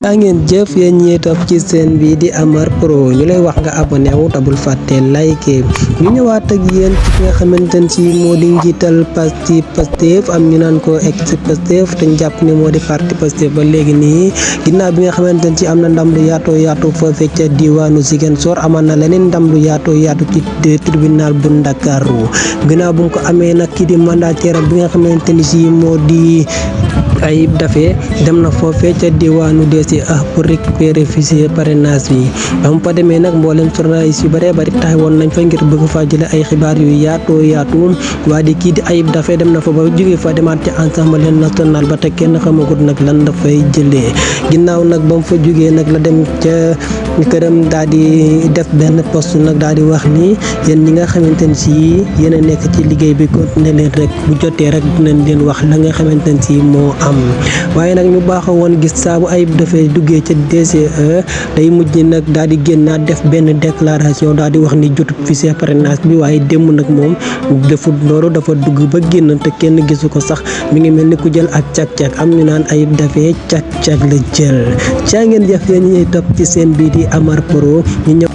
daa ngeen jëf yéen ñi topp ci seen bi di Amar Pro ñu lay wax nga abonné wu te bul fàtte like ñu ñëwaat ak yéen ci nga xamante ne si moo di njiital parti Pastef am ñu naan ko ex Pastef te ñu jàpp ni moo di parti Pastef ba léegi nii ginnaaw bi nga xamante ne si am na ndam lu yaatu foofee ca diwaanu Ziguinchor amaan na leneen ndam lu yaatu ci tribunal bu Ndakaaru ginnaaw bu mu ko amee nag kii di mandataire bi nga xamante ni si moo di Ayib Daffé dem na foofee ca diwaanu DCA pour récupérer fichier parrainage bi ba mu fa demee nag mboolem journaliste yu bëree bëri taxawoon nañ fa ngir bëgg faa jële ay xibaar yu yaatu waa di kii di Ayib Daffé dem na fa ba jógee fa demaat ca Assemblée nationale ba te kenn xamagut nag lan dafay jëlee ginnaaw nag ba mu fa jógee nag la dem ca këram daal di def benn poste nag daal di wax ni yéen ñi nga xamante ne si yéen a nekk ci liggéey bi continué leen rek bu jotee rek dinañ leen wax la nga xamante ne si moo am waaye nag ñu baaxoo woon gis saabu Ayib dafay duggee ca DCE day mujj nag daal di génnaat def benn déclaration daal di wax ni jotut fichier parrainage bi waaye démb nag moom defut loolu dafa dugg ba génn te kenn gisu ko sax mi ngi mel ni ku jël ak cag-cag am ñu naan Ayib Daffé cag-cag la jël caa ngeen jëf yéen ñuy topp ci seen bii di Amar Pro ñu ñëw